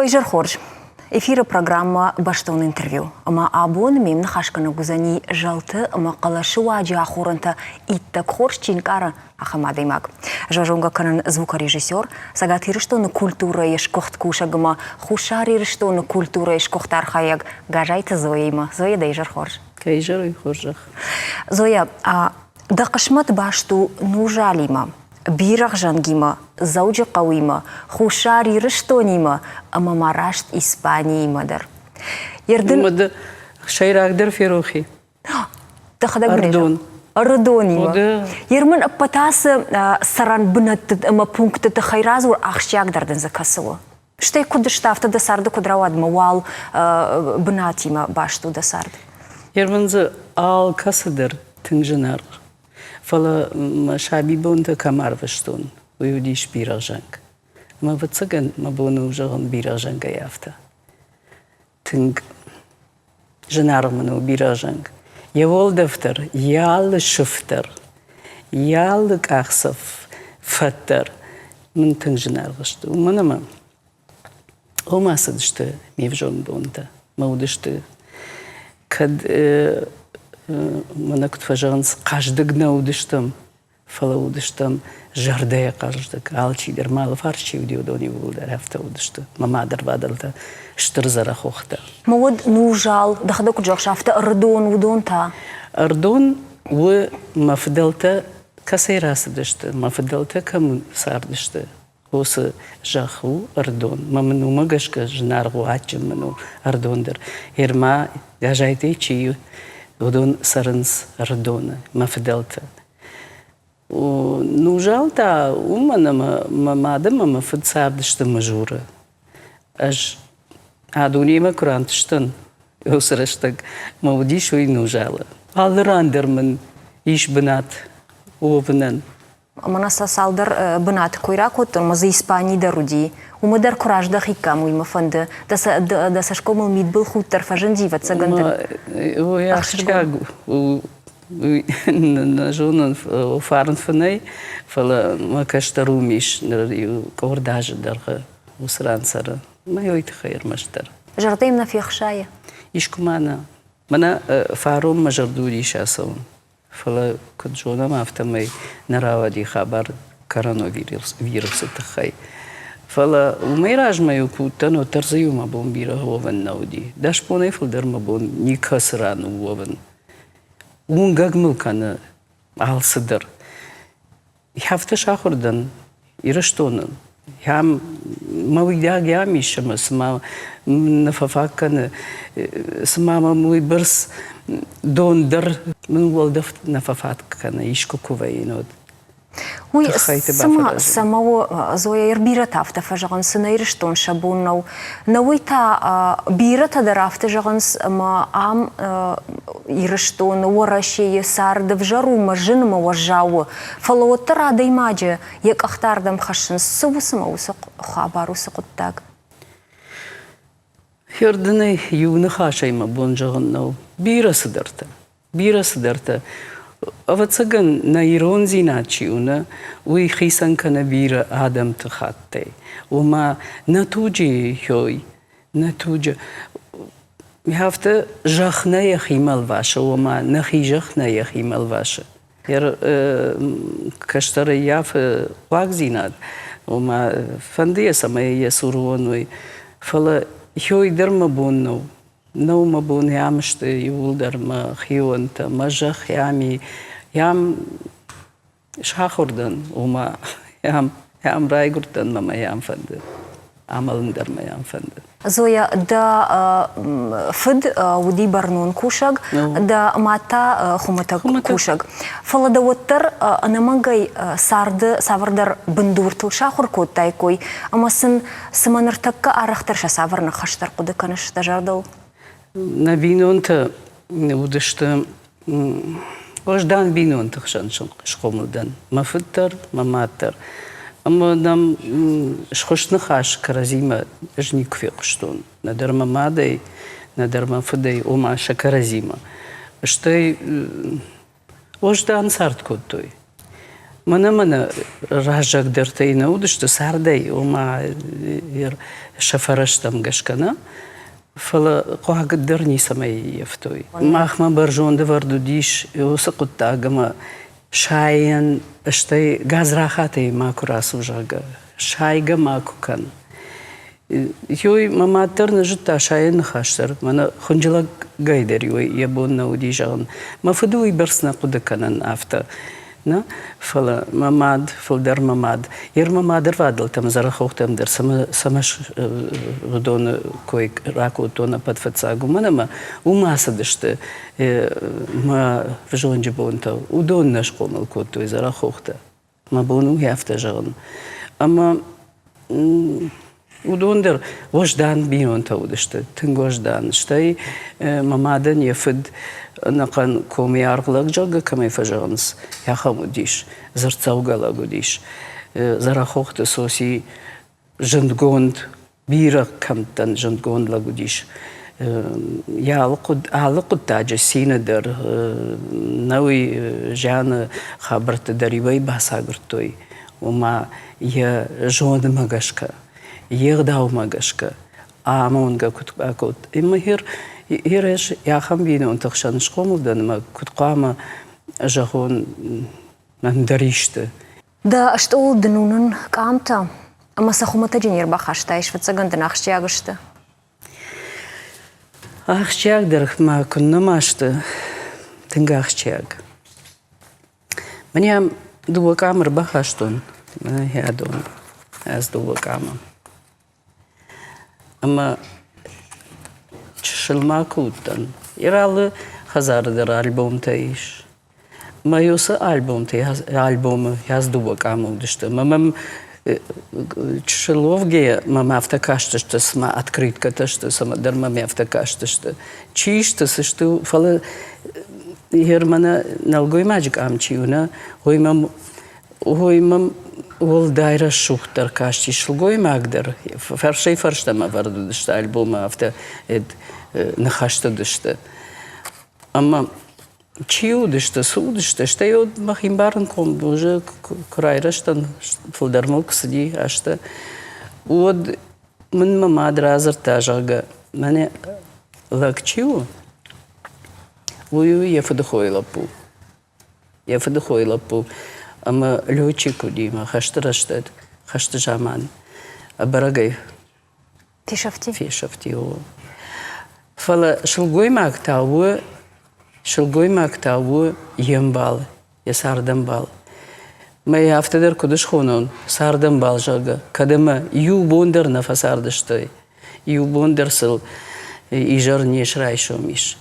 Уӕ хорз! Эфиры программӕ «Бӕстон интервью» ӕмӕ абон ме мныхасгӕнӕг уыдзӕни зӕлты ӕмӕ хъӕлӕсы уаджы ахорӕнтӕ иттӕг хорз чи нкъары, ахӕм адӕймаг. Зӕзонгӕ кӕнын звукорежиссер, Цӕгат Ирыстоны культурӕйы сгуыхт кусӕг ӕмӕ Хуссар Ирыстоны культурӕйы сгуыхт архайӕг Газайты Зояимӕ. Зоя, дӕ изӕр хорз! Дӕ изӕры хорзӕх! Зоя, дӕ хъысмӕт баст у Нузалимӕ, Бирӕгъзӕнгимӕ, Дзӕуджыхъӕуимӕ, Хуссар Ирыстонимӕ ӕмӕ ма раст Испаниимӕ дӕр. Ердын... Сӕйрагдӕр ферохи. Дӕхӕдӕг Ӕрдон. Ӕрыдонимӕ. Ермын ӕппӕт ацы цӕрӕн бынӕтты ӕмӕ пунктты тыххӕй радзур, ахсджиагдӕр дын дзы кӕцы у? Стӕй куыд сты, афтӕ дӕ царды куыд рауад ӕмӕ уал бынатимӕ баст у дӕ цард? Ермын дзы алкӕцы дӕр тынг зынаргъ. Фӕлӕ мӕ сабибонтӕ кӕм арвыстон, уый уыдис Бирӕгъзӕнг. Ӕмӕ, ӕвӕццӕгӕн, мӕ бон у зӕгъын Бирӕгъзӕнгӕй афтӕ. Тынг зынаргъ мын у Бирӕгъзӕнг. Йӕ уӕлдӕф дӕр, йӕ алы сыф дӕр, йӕ алы къахдзӕф фӕд дӕр мын тынг зынаргъ сты. Уымӕн ӕмӕ Уым ацыдысты ме взонг бонтӕ, мӕ уыдысты, кӕд мӕнӕ куыд фӕзӕгъынц, хъӕздыг нӕ уыдыстӕм, фӕлӕ уыдыстӕм зӕрдӕйӕ хъӕздыг. Алчидӕр, мӕ алыфарс чи уыди, уыдон иууылдӕр афтӕ уыдысты. Мӕ мадырвадӕлтӕ стыр дзӕрӕхохтӕ. Мӕ уӕд Нузал, дӕхӕдӕг куыд зӕгъыс, афтӕ Ӕрыдон, уыдон та? Ӕрыдон у мӕ фыдӕлтӕ кӕцӕй рацыдысты, мӕ фыдӕлтӕ кӕм цардысты, Уыцы зӕхх у ӕрдон. Мӕ мын уымӕ гӕсгӕ зынаргъ у, адджын мын у ӕрдон дӕр. Ерма Газайтӕй чи у, уыдон цӕрынц ӕрдоны, мӕ фыдӕлтӕ. Нузал та уымӕн ӕмӕ мӕ мад ӕмӕ мӕ фыд цардысты Мызуры. Ӕз а дунемӕ куы рантыстӕн, уыцы рӕстӕг мӕ уыдис уый Нузалы. Алы ран дӕр мын ис бынат уӕвынӕн. Мӕнӕ сӕ цалдӕр бынаты кой ракодтон, ӕмӕ дзы Испани дӕр уыди. Уымӕ дӕр куы раздӕхиккам, уый мӕ фӕнды. Дӕ цӕсгомыл мидбылхудт дӕр фӕзынди, ӕвӕццӕгӕн дын. Уый ахсджиаг у, нӕ зонын, фарн фынӕй, фӕлӕ мӕ кӕстӕр уым ис ныр иу къорд азы дӕргъы уыцы ран цӕры. Мӕ уый тыххӕй ӕрмӕстдӕр. Зӕрдӕ йӕм нӕ фехсайы? Искуы ма нӕ. Мӕнӕ фарон мӕ зӕрды уыдис ацӕуын. Фӕлӕ куыд зонӕм, афтӕмӕй нӕ рауади хабар коронавирусы тыххӕй. Фӕлӕ уымӕй размӕ-иу куы уыдтӕн, уӕддӕр дзы-иу мӕ бон бирӕ уӕвӕн нӕ уыди. 10 бонӕй фылдӕр мӕ бон никӕцы ран у уӕвын. Уынгӕг мыл кӕны алцыдӕр. Афтӕ сахуыр дӕн Ирыстоны. Ам мӕ уидаг ам ис ӕмӕ цыма нӕ фӕфаг кӕны, цыма мӕм уыйбӕрц дон дӕр мын уӕлдӕф нӕ фӕфаг кӕны, искуы куы вӕййын, уӕд. Уый цыма цӕмӕ у, Зоя, бирӕтӕ афтӕ фӕзӕгъынц, цы нӕ Ирыстон сӕ бон нӕу. Нӕ уый та бирӕтӕ дӕр афтӕ зӕгъынц, ӕмӕ ам Ирыстоны, Уӕрӕсейы цард ӕвзӕр у мӕ зын ӕмӕ уӕззау у. Фӕлӕ уӕддӕр адӕймаджы йӕ къӕхтӕ ардӕм хӕссынц. Цы у цымӕ уыцы хабар, уыцы хъуыддаг? Хӕрдынӕй иу ныхасӕй мӕ бон зӕгъын нӕу. Бирӕ цыдӕртӕ. Бирӕ цыдӕртӕ. Ӕвӕццӕгӕн, нӕ ирондзинад чи у, нӕ, уый хицӕн кӕны бирӕ адӕмты хаттӕй. Ома нӕ туджы хой, нӕ туджы. Афтӕ зӕхх нӕ йӕхимӕ лвасы, ома нӕхи зӕхх нӕ йӕхимӕ лвасы. Кӕстӕр ӕййафы хъуагдзинад, ома фӕнды йӕ, цӕмӕй йӕ цуры уон, уый. Фӕлӕ хой дӕр мӕ бон нӕу. Нӕу мӕ бон ам сты иууылдӕр мӕ хионтӕ, мӕ зӕхх ам и. Ам сахуыр дӕн, ома ам, ам райгуырдтӕн мӕ мӕ ам фӕнды. Амӕлын дӕр мӕ ам фӕнды. Зоя, дӕ фыд уыди бӕрнон кусӕг, дӕ мад та хуымӕтӕг кусӕг. Фӕлӕ дӕ уӕддӕр ӕнӕмӕнгӕй царды цавӕрдӕр бындуртыл сахуыр кодтаиккой ӕмӕ сын Цымӕ ныртӕккӕ арӕхдӕр сӕ цавӕр ныхӕстӕ ӕрхъуыды кӕныс дӕ зӕрдыл? Нӕ бинонтӕ уыдысты уӕздан бинонты хсӕн схъомыл дӕн. Мӕ фыд дӕр, мӕ мад дӕр. Ӕмӕ нӕм схуыст ныхас кӕрӕдзимӕ ӕз никуы фехъуыстон. Нӕдӕр мӕ мадӕй, нӕдӕр мӕ фыдӕй, ома сӕ кӕрӕдзимӕ. Стӕй уӕздан цард кодтой. Мӕнӕ-мӕнӕ раззагдӕртӕй нӕ уыдысты цардӕй, ома сӕ фӕрӕзтӕм гӕсгӕ нӕ, фӕлӕ хъуаг дӕр ницӕмӕй ӕййӕфтой. Махмӕ бӕрзонд ӕвӕрд уыдис уыцы хъуыддаг ӕмӕ сайӕн, стӕй гадзрахатӕй макуы рацу, зӕгъгӕ, сайгӕ макуы кӕн. Ёй, мӕ мад дӕр нӕ зыдта сайӕн ныхас дӕр, мӕнӕ хынджылӕггӕй дӕр йӕ бон нӕ уыди зӕгъын. Мӕ фыды уыйбӕрц нӕ хъуыды кӕнын афтӕ. Нӕ, фӕлӕ мӕ мад, фылдӕр мӕ мад. Ер мӕ мадырвадӕлтӕм, Дзӕрӕхохтӕм дӕр цӕмӕ уыдоны кой ракодтон ӕппӕт фыццаг, уымӕн ӕмӕ уым ацыдысты мӕ взонджы бонтӕ. Уыдон нӕ схъомыл кодтой Дзӕрӕхохтӕ. Мӕ бон у афтӕ зӕгъын. Ӕмӕ уыдон дӕр уӕздан бинонтӕ уыдысты, тынг уӕздан. Стӕй мӕ мадӕн йӕ фыд ӕнӕхъӕн комы аргъ лӕг, зӕгъгӕ, кӕмӕй фӕзӕгъынц, ахӕм уыдис, дзырддзӕугӕ лӕг уыдис. Дзӕрӕхохты Соси зындгонд, бирӕ кӕмттӕн зындгонд лӕг уыдис. Йӕ алы хъуыддаджы цины дӕр, нӕуый зианы хабӕртты дӕр иуӕй бацагуырдтой, ома йӕ зондмӕ гӕсгӕ, йе гъдаумӕ гӕсгӕ амонгӕ куыд бакодта. Ӕмӕ гьер ӕз ахӕм бинонты хсӕн схъомыл дӕн ӕмӕ куыд хъуамӕ зӕгъон ӕндӕр исты. Дӕ стъолыл дын уынын къамтӕ, ӕмӕ сӕ хуымӕтӕджы не рбахастаис, фыццагӕн дын ахсджиаг сты. Ахсджиагдӕр ма куыннӕ ма сты, тынг ахсджиаг. Мӕнӕ дыууӕ къамы ӕрбахастон, мӕнӕ адон, ӕз дыууӕ къамы. Ӕмӕ чысыл ма куы уыдтӕн, Иралы хӕдзары дӕр альбомтӕ ис. Мӕ уыцы альбомтӕ, альбомы йас дыууӕ къамы уыдысты. Ӕмӕ мӕм чысыл уӕвгӕйӕ мӕм афтӕ кастысты, цыма открыткӕтӕ сты, цӕмӕдӕр мӕм афтӕ кастысты. Чи сты, цы сты, фӕлӕ гъер мӕнӕ нӕлгоймаджы къам чи у, нӕ, уый мӕм Уый мӕм уӕлдай рӕсугъддӕр касти сылгоймаг дӕр. Фӕрсӕй-фӕрстӕм ӕвӕрд уыдысты альбомы, афтӕ ныхӕсты уыдысты. Ӕмӕ чи уыдысты, цы уыдысты, стӕй мӕхи мбарын уже куы райрӕзтӕн, фылдӕр мыл куы цыди азтӕ, уӕд мын мӕ мад радзырдта, зӕгъгӕ, мӕнӕ лӕг чи у, уый у йӕ фыдыхойы лӕппу. Йӕ фыдыхойы лӕппу ӕмӕ летчик уыди мӕ хӕсты рӕстӕг, хӕсты заман. Ӕбӕрӕгӕй фесӕфти. Фесӕфти, о. Фӕлӕ сылгоймаг та у, сылгоймаг та у йе мбал, йӕ цардӕмбал. Мӕ йӕ афтӕ дӕр куыд схонон, цардӕмбал, зӕгъгӕ, кӕд ӕмӕ иу бон дӕр нӕ фӕцардысты, иу бон дӕр сыл изӕр не срайсом ис.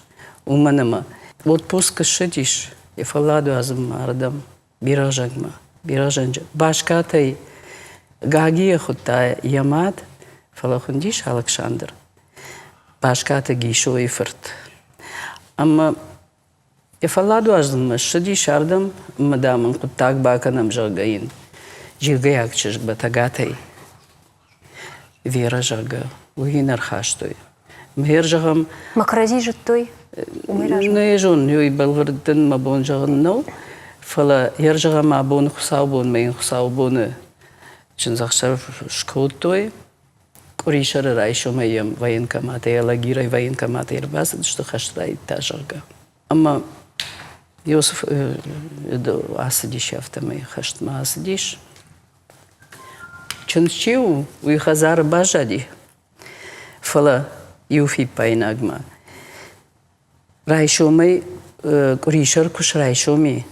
Уымӕн ӕмӕ отпуск ссыдис йӕ фӕллад уадзынмӕ ардӕм, Бирӕгъзӕнгмӕ. Бирӕгъзӕнджы Баскатӕй Гагийы хуыдта йӕ мад, фӕлӕ хуындис Алыксандр. Баскаты Гисойы фырт. Ӕмӕ йӕ фӕллад уадзынмӕ ссыдис ардӕм ӕмӕ, дам, ын хъуыддаг бакӕнӕм, зӕгъгӕ йын зилгӕйаг чызг Бӕтӕгатӕй Вера, зӕгъгӕ, уый йын ӕрхастой. Мӕ зӕгъӕм... Мӕ кӕрӕдзи зыдтой? Уымӕй размӕ? Нӕ зонын, уый бӕлвырд дын мӕ бон зӕгъын нӕу, фӕлӕ йӕ зӕгъӕм абон хуыцаубонмӕ йын хуыцаубоны чындзӕхсӕв скодтой. Къуырисӕры райсомӕй йӕм военкоматӕй, Алагирӕй военкоматӕй ӕрбацыдысты хӕст райдыдта, зӕгъгӕ. Ӕмӕ Иосиф ацыдис афтӕмӕй хӕстмӕ ацыдис. Чындз чи у, уый хӕдзары баззади, фӕлӕ иу фиппаинагмӕ. Райсомӕй къуырисӕр куы срайсом и,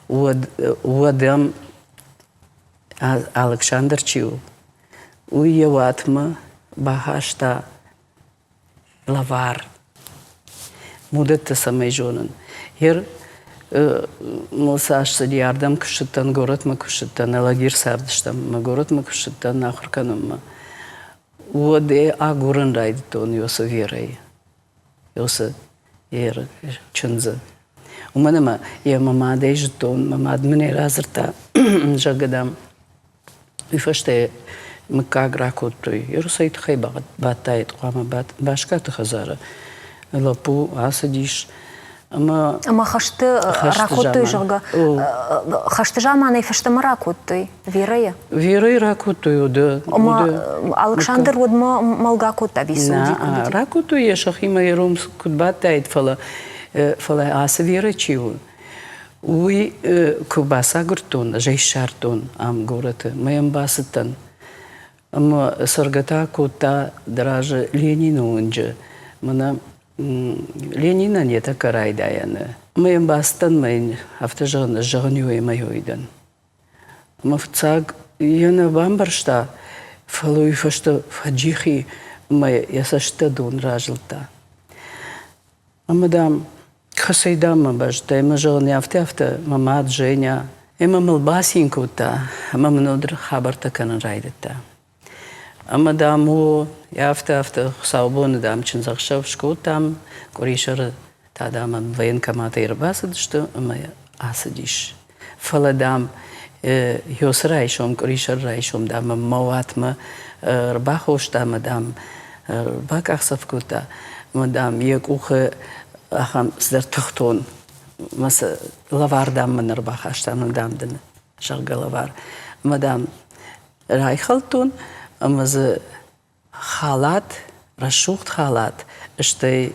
уӕд, уӕд ӕм Алыксандр чи у, уый йӕ уатмӕ бахаста лӕвар. Уыдӕттӕ цӕмӕй зонын. Гьер мыл цас цыди, ардӕм куы ссыдтӕн, горӕтмӕ куы ссыдтӕн, Алагир цардыстӕм ӕмӕ горӕтмӕ куы ссыдтӕн ахуыр кӕнынмӕ, уӕд ӕй агурын райдыдтон Иосы Верӕйы, Иосы Веры чындзы. Уымӕн ӕмӕ йӕ мӕ мадӕй зыдтон, мӕ мад мын ӕй радзырдта, зӕгъгӕ, дам, Уый фӕстӕ мыггаг ракодтой. Ерысӕй тыххӕй бадтаид хъуамӕ Баскаты хӕдзары. Лӕппу ацыдис. Ӕмӕ Ӕмӕ хӕсты ракодтой, зӕгъгӕ, хӕсты заманӕй фӕстӕмӕ ракодтой Верӕйы? Верӕйы ракодтой, уыды. Ӕмӕ Алыксандр уӕдмӕ мӕлгӕ кодта висуди? Ракодтой йӕ сӕхимӕ йӕ ром куыд бадтаид, фӕлӕ, фӕлӕ ацы Верӕ чи у, уый куы бацагуырдтон, ӕз ӕй ссардтон ам горӕты, мӕ йӕм бацыдтӕн. Ӕмӕ цӕргӕ та кодта разы Ленины уынджы. Мӕнӕ Ленинӕн йӕ тӕккӕ райдайӕны. Ӕмӕ йӕм бацыдтӕн мӕ йын афтӕ зӕгъын, ӕз зӕгъын иу ӕмӕ дӕн. Ӕмӕ фыццаг йӕ нӕ бамбӕрста, фӕлӕ уый фӕстӕ фӕджих и ӕмӕ йӕ цӕстытӕ дон разылдта. Ӕмӕ, дам, кӕцӕй, дам, мӕ базыдтай? Ӕмӕ зӕгъын, афтӕ-афтӕ, мӕ мад Женя. Ӕмӕ мыл бацин кодта ӕмӕ мын уӕд хабӕрттӕ кӕнын райдыдта. Ӕмӕ, дам, о, афтӕ-афтӕ, хуыцаубоны, дам, чындзӕхсӕв скодтам, къуырисӕры та, дам, ӕм военкоматӕй ӕрбацыдысты ӕмӕ ацыдис. Фӕлӕ, дам, Ёсы райсом, къуырисӕр райсом, дам, мӕ уатмӕ ӕрбахоста ӕмӕ, дам, бакъахдзӕф кодта ӕмӕ, дам, йӕ къухы ахӕм цыдӕр тыхтон мӕ лӕвар, дам, мын ӕрбахаста, ӕмӕ, дам, дын, зӕгъгӕ, лӕвар. Ӕмӕ, дам, райхӕлдтон ӕмӕ дзы халат, рӕсугъд халат, стӕй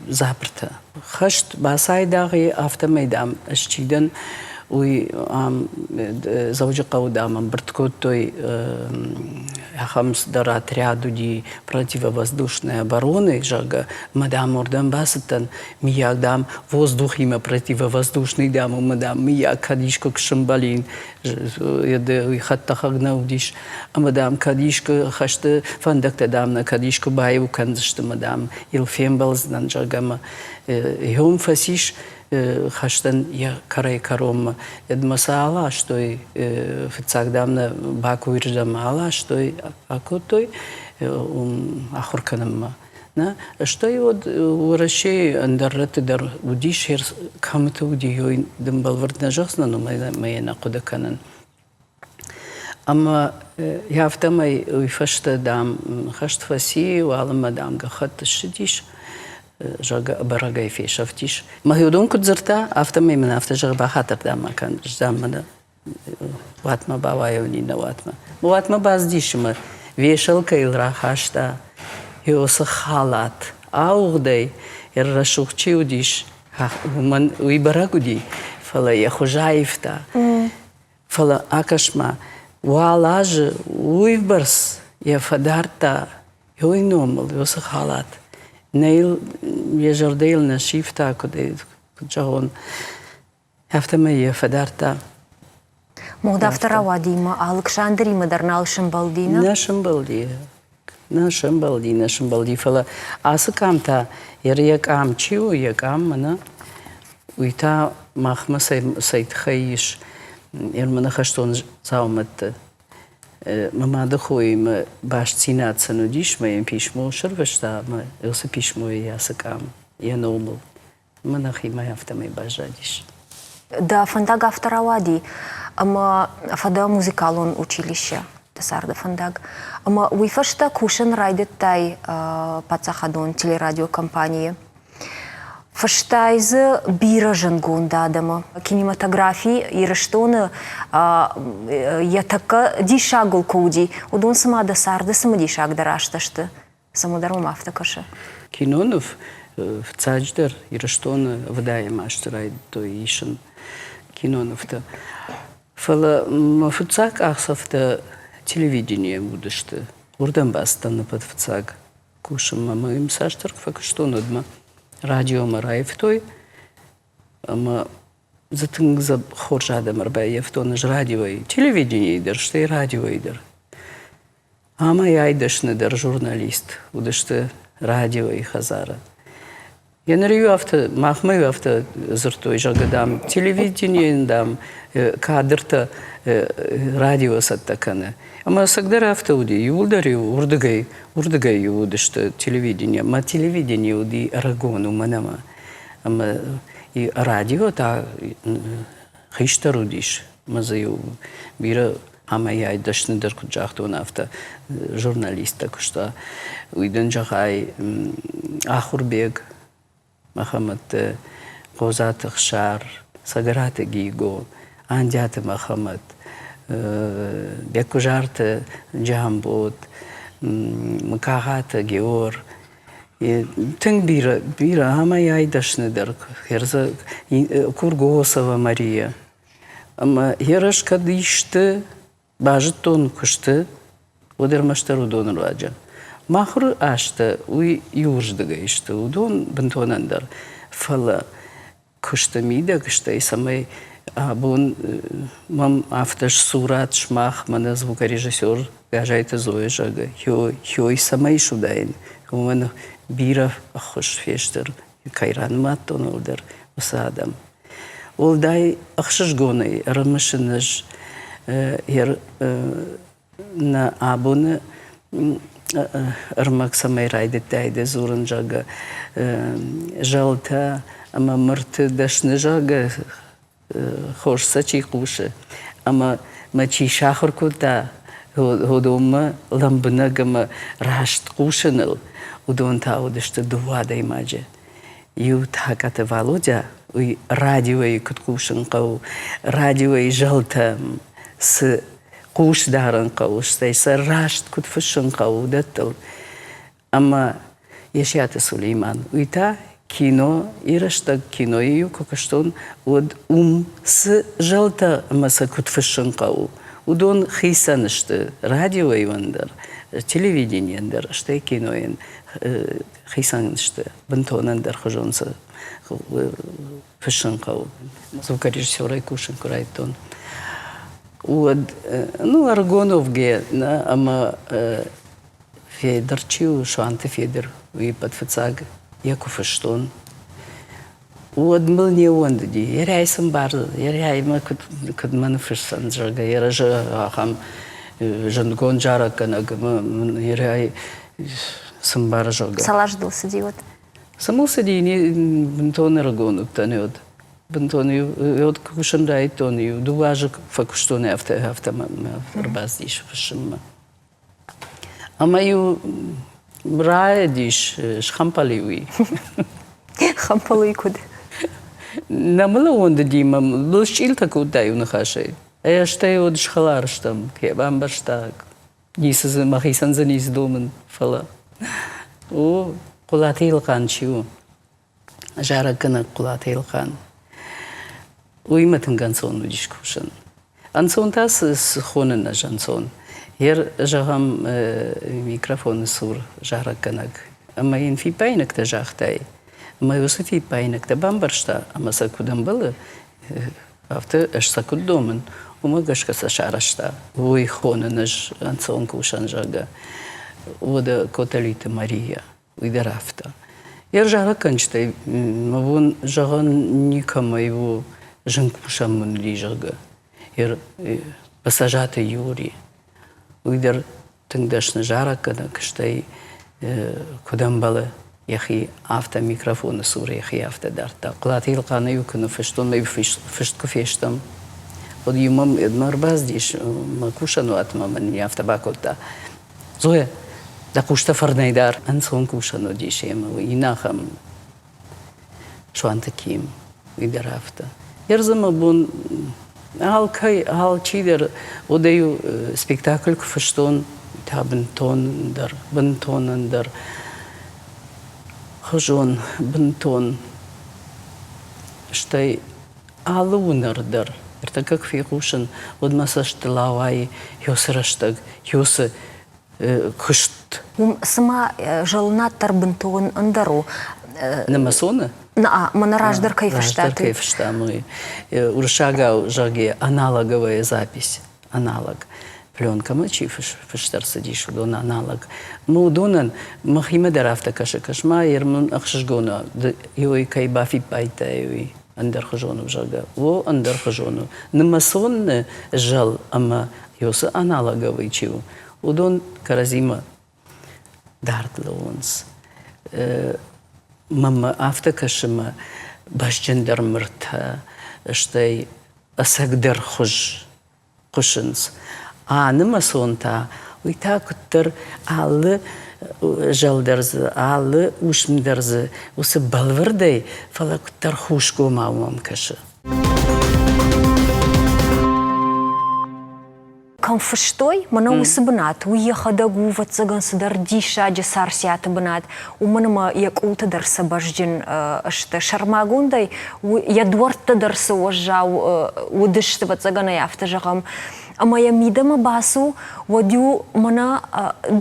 дзабыртӕ. Хӕст бацайдагъ и, афтӕмӕй, дам, ӕз чи дӕн, уый ам Дзӕуджыхъӕуы, дам, ӕмбырд кодтой ахӕм цыдӕр отряд уыди противовоздушной обороны, зӕгъгӕ, мӕ, дам, уырдӕм бацыдтӕн, мыййаг, дам, воздухимӕ противовоздушный, дам, ӕмӕ, дам, мыййаг, кӕд искуы куы сӕмбӕлин, уый хӕдтӕхӕг нӕ уыдис. Ӕмӕ, дам, кӕд искуы хӕсты фӕндӕгтӕ, дам, нӕ кӕд искуы баиу кӕндзысты ӕмӕ, дам, йыл фембӕлдзынӕн, зӕгъгӕ, ӕмӕ йом фӕцис хӕстӕн йӕ кӕрӕй-кӕронмӕ. Ӕдмӕ сӕ аластой, фыццаг, дам, нӕ Бакуйы рдӕм аластой, акодтой уым ахуыр кӕнынмӕ. Нӕ, стӕй уӕд Уӕрӕсейы ӕндӕр рӕтты дӕр уыдис, кӕмыты уыди, уый дын бӕлвырд нӕ зӕгъдзынӕн, уымӕй мӕ йӕ нӕ хъуыды кӕнын. Ӕмӕ афтӕмӕй уый фӕстӕ, дам, хӕст фӕци, уалынмӕ, дам, гӕххӕтт ссыдис, зӕгъгӕ, бӕрӕгӕй фесӕфтис. Мӕхи уыдон куыд дзырдта, афтӕмӕй мын афтӕ зӕгъы, бахатыр, дам, ма кӕн, дам, мӕнӕ уатмӕ бауайон иннӕ уатмӕ. Уатмӕ бацыдис ӕмӕ вешалкӕйыл рахаста уыцы халат. Ауыгъдӕй йӕ рӕсугъд чи уыдис, уымӕн уый бӕрӕг уыди, фӕлӕ йӕ хуыз аивта. Фӕлӕ акӕс-ма, уал азы уыйбӕрц йӕ фӕдардта уый номыл уыцы халат. Нӕ йыл йӕ зӕрдӕ йыл нӕ сивта, куыд куыд зӕгъон, Афтӕмӕй йӕ фӕдардта. Мод афтӕ рауади ӕмӕ Алыксандримӕ дӕр нал сӕмбӕлди, нӕ? Нӕ сӕмбӕлди. Нӕ сӕмбӕлди, нӕ сӕмбӕлди, фӕлӕ ацы къам та, йӕ къам чи у, йӕ къам мӕнӕ, уый та махмӕ цӕй тыххӕй ис, мӕнӕ хӕстон дзаумӕтты. Мӕ мады хоимӕ бастдзинад сын уыдис, мӕ йын писмо сӕрвыста, ӕмӕ уыцы писмойы ацы къам йӕ номыл. Мӕ нӕхимӕ афтӕмӕй баззадис. Дӕ фӕндаг афтӕ рауади, ӕмӕ фӕдӕ музыкалон училище, дӕ царды фӕндаг. Ӕмӕ уый фӕстӕ кусын райдыдтай паддзахадон телерадиокомпанийы. Фыстай дзы бирӕ зындгонд адӕмы. Кинематографи Ирыстоны йӕ тӕккӕ диссагыл куы уыди, уыдон цыма дӕ царды цымыдисагдӕр азтӕ сты. Цӕмӕдӕр мӕм афтӕ кӕсы. Киноныв фыццаджыдӕр Ирыстоны ӕвдайӕм азты райдыдтой исын кинонывтӕ. Фӕлӕ мӕ фыццаг къахдзӕфтӕ телевиденийы уыдысты. Уырдӕм бацыдтӕн ӕппӕт фыццаг кусынмӕ. Мӕ йын цасдӕр куы фӕкуыстон, уӕдмӕ радиомӕ раивтой ӕмӕ дзы тынг хорз адӕм ӕрбаййӕфтон ӕз радиойы, телевиденийы дӕр, стӕй радиойы дӕр. Амӕй ай дӕсныдӕр журналист уыдысты радиойы хӕдзары. Йӕ ныр-иу афтӕ, махмӕ-иу афтӕ дзырдтой, зӕгъгӕ, дам, телевиденийӕн, дам, кадртӕ радио цӕттӕ кӕны. Ӕмӕ ӕцӕгдӕр афтӕ уыди, иууылдӕр-иу уырдыгӕй, уырдыгӕй-иу уыдысты телевидение. Ӕмӕ телевидение уыди ӕрыгон, уымӕн ӕмӕ ӕмӕ радио та хистӕр уыдис, ӕмӕ дзы-иу бирӕ Амӕй дӕсныдӕр куыд загътон, афтӕ журналисттӕ куыста. Уый дын зӕгъай Ахуырбег. Мӕхӕмӕтты, Хъодзаты Хсар, Цӕгӕраты Гиго, Андиаты Мӕхӕмӕт, Беккуызарты Джамбот, Мыкагъаты Геор. Тынг бирӕ, бирӕ амӕй ай дӕсныдӕр Кургосова Мария. Ӕмӕ ерыс кӕд исты базыдтон куысты, уӕд ӕрмӕстдӕр уыдоны руаджы. Махуыры азтӕ уый иуырдыгӕй сты, уыдон бынтон ӕндӕр. Фӕлӕ куысты мидӕг, стӕй цӕмӕй абон мӕм афтӕ сурӕт сымах, мӕнӕ звукорежиссер Гӕзайты Зоя зӕгъы, хёй цӕмӕй суыдаин, уымӕн бирӕ ӕххуыс фестыр, кӕй ранымадтон, уӕлдӕр уыцы адӕм. Уӕлдай ӕхсызгонӕй ӕрымысын ӕз нӕ абоны ӕрмӕг цӕмӕй райдыдтай дӕ дзурын, зӕгъгӕ, зӕлтӕ ӕмӕ мырты дӕсны, зӕгъгӕ, хорз сӕ чи хъусы ӕмӕ мӕ чи сахуыр кодта уыдонмӕ лӕмбынӕг ӕмӕ раст хъусыныл, уыдон та уыдысты дыууӕ адӕймаджы. Иу Такъӕты Валодя, уый радиойы куыд хъусын хъӕуы, радиойы зӕлтӕм цы хъус дарын хъӕуы, стӕй сӕ раст куыд фыссын хъӕуы, уыдӕттыл. Ӕмӕ Есиаты Сулейман, уый та кино, ирӕстӕг кинойы-иу куы куыстон, уӕд уым цы зӕлтӕ ӕмӕ сӕ куыд фыссын хъӕуы, уыдон хицӕн сты радиойӕн дӕр, телевиденийӕн дӕр, стӕй кинойӕн хицӕн сты, бынтон ӕндӕрхуызон сӕ фыссын хъӕуы. Звукорежиссерӕй кусын куы райдыдтон, уӕд ну, ӕрыгон уӕвгӕ нӕ ӕмӕ Федыр чи у, Суанты Федыр, уый ӕппӕт фыццаг йӕ куы фыстон, уӕд мыл не ууӕндыди. Ерӕй сын бар, ерӕй мӕ куыд, куыд мӕ ныффысдзӕн, зӕгъгӕ, йӕ разы ахӕм зындгонд зарӕггӕнӕг ӕмӕ мын ерӕй цы мбары, зӕгъгӕ. Цал азы дыл цыди уӕд? Цы мыл цыди, бынтон ӕрыгон уыдтӕн уӕд. Бынтон уӕд кусын райдыдтон, иу дыууӕ азы фӕкуыстон афтӕ, афтӕ мӕ ӕрбацыдис фыссынмӕ. Ӕмӕ-иу раэдис, схӕмпӕл-иу и. Хӕмпӕл и куыд? Нӕ мыл ӕууӕндыди мӕ былысчъилтӕ кодта иу ныхасӕй. Стӕй уӕд схӕлар стӕм, кӕй бамбӕрста, ницы дзы, мӕхицӕн дзы ницы домын, фӕлӕ. О, Хъуылаты Елхъан чи у? Зарӕггӕнӕг Хъуылаты Елхъан. Уыимӕ тынг ӕнцон уыдис кусын. Ӕнцон та цы хонын ӕз ӕнцон? Ер, зӕгъӕм, микрофоны цур зарӕггӕнӕг ӕмӕ йын фиппаинӕгтӕ загътай, ӕмӕ уыцы фиппаинӕгтӕ бамбӕрста ӕмӕ сӕ куыд ӕмбӕлы, афтӕ ӕз сӕ куыд домын, уымӕ гӕсгӕ сӕ сарӕзта. Уый хонын ӕз ӕнцон кусӕн, зӕгъгӕ. Уӕдӕ Котолиты Мария уый дӕр афтӕ. Йе рзарӕггӕнджытӕй мӕ бон зӕгъӕн никӕмӕй у зын кусӕн мын уыди, зӕгъгӕ. Бӕцӕзаты Юри, уый дӕр тынг дӕсны зарӕггӕнӕг, стӕй куыд ӕмбӕлы, йӕхи афтӕ микрофоны цур йӕхи афтӕ дардта. Хъуылаты Елхъаны-иу куы ныффыстон, мӕ фыст куы фестӕм, уӕд-иу мӕм ӕрбацыдис мӕ кусӕнуатмӕ мӕ нын афтӕ бакодта: Зоя, дӕ хъустӕ фӕрнӕй дар, ӕнцон кусӕн уыдис ӕмӕ уый иннӕ ахӕм Суанты Ким, уый дӕр афтӕ. Ӕрдзы мӕ бон алкӕй, алчидӕр, уӕдӕ-иу спектакль куы фыстон, та бынтон ӕндӕр, бынтон ӕндӕр хуызон, бынтон. Стӕй алы уынӕр дӕр, ӕртӕккӕ куы фехъусын, уӕд мӕ цӕстыл ауайы уыцы рӕстӕг, уыцы куыст. Уым цыма зӕлынад дӕр бынтон ӕндӕр у. Нымӕцоны? Наа, мӕнӕ раздӕр кӕй фыстат. Раздӕр кӕй фыстам, уый. Уырыссагау, зӕгъгӕ, аналоговая запись. Аналог. Пленкӕмӕ чи фыст ӕрцыдис, уыдон аналог. Мӕ уыдонӕн мӕхимӕ дӕр афтӕ кӕсы, кӕс-ма, ер мын ӕхсызгон у, кӕй бафиппайдтай, уый. Ӕндӕрхуызон у, зӕгъгӕ. О, ӕндӕрхуызон у. Нымӕцонны зӕл ӕмӕ уыцы аналоговый чи у, уыдон кӕрӕдзимӕ дард лӕууынц. Мӕнмӕ афтӕ кӕсы мӕ бӕзджындӕр мыртӕ, стӕй ӕцӕгдӕр хуыз хъуысынц. А нымӕцон та, уый та куыддӕр алы зӕл дӕр дзы, алы уысм дӕр дзы уыцы бӕлвырдӕй, фӕлӕ куыддӕр хусгомау мӕм кӕсы. Кӕм фыстой, мӕнӕ уыцы бынат, уый йӕхӕдӕг у, ӕвӕццӕгӕн, цыдӕр диссаджы царциаты бынат, уымӕн ӕмӕ йӕ къултӕ дӕр цы бӕзджын сты. Сӕрмагондӕй йӕ дуӕрттӕ дӕр цы уӕззау уыдысты, ӕвӕццӕгӕн ӕй афтӕ зӕгъӕм. Ӕмӕ йӕ мидӕмӕ бацу, уӕд-иу мӕнӕ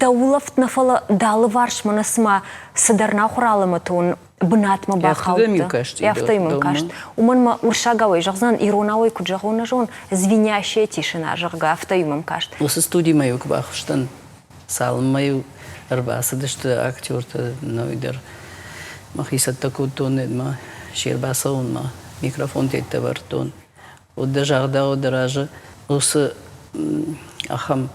дӕ улӕфт нӕ, фӕлӕ дӕ алыварс мӕнӕ цыма цыдӕр нахуыр алӕмӕтон бынатмӕ бахаудта. Афтӕ мӕм каст. Уымӕн мӕ уырыссагауӕй зӕгъдзӕн, иронауӕй куыд зӕгъон, нӕ зон, звенящая тишина, зӕгъгӕ, афтӕ мӕм каст. Уыцы студимӕ-иу куы бахызтӕн, цалынмӕ-иу ӕрбацыдысты актертӕ ной дӕр мӕхи цӕттӕ кодтон мӕ се рбацӕуынмӕ, микрофонтӕ ӕвӕрдтон. Уӕд дӕ загъдӕуы дӕ разы уыцы ахӕм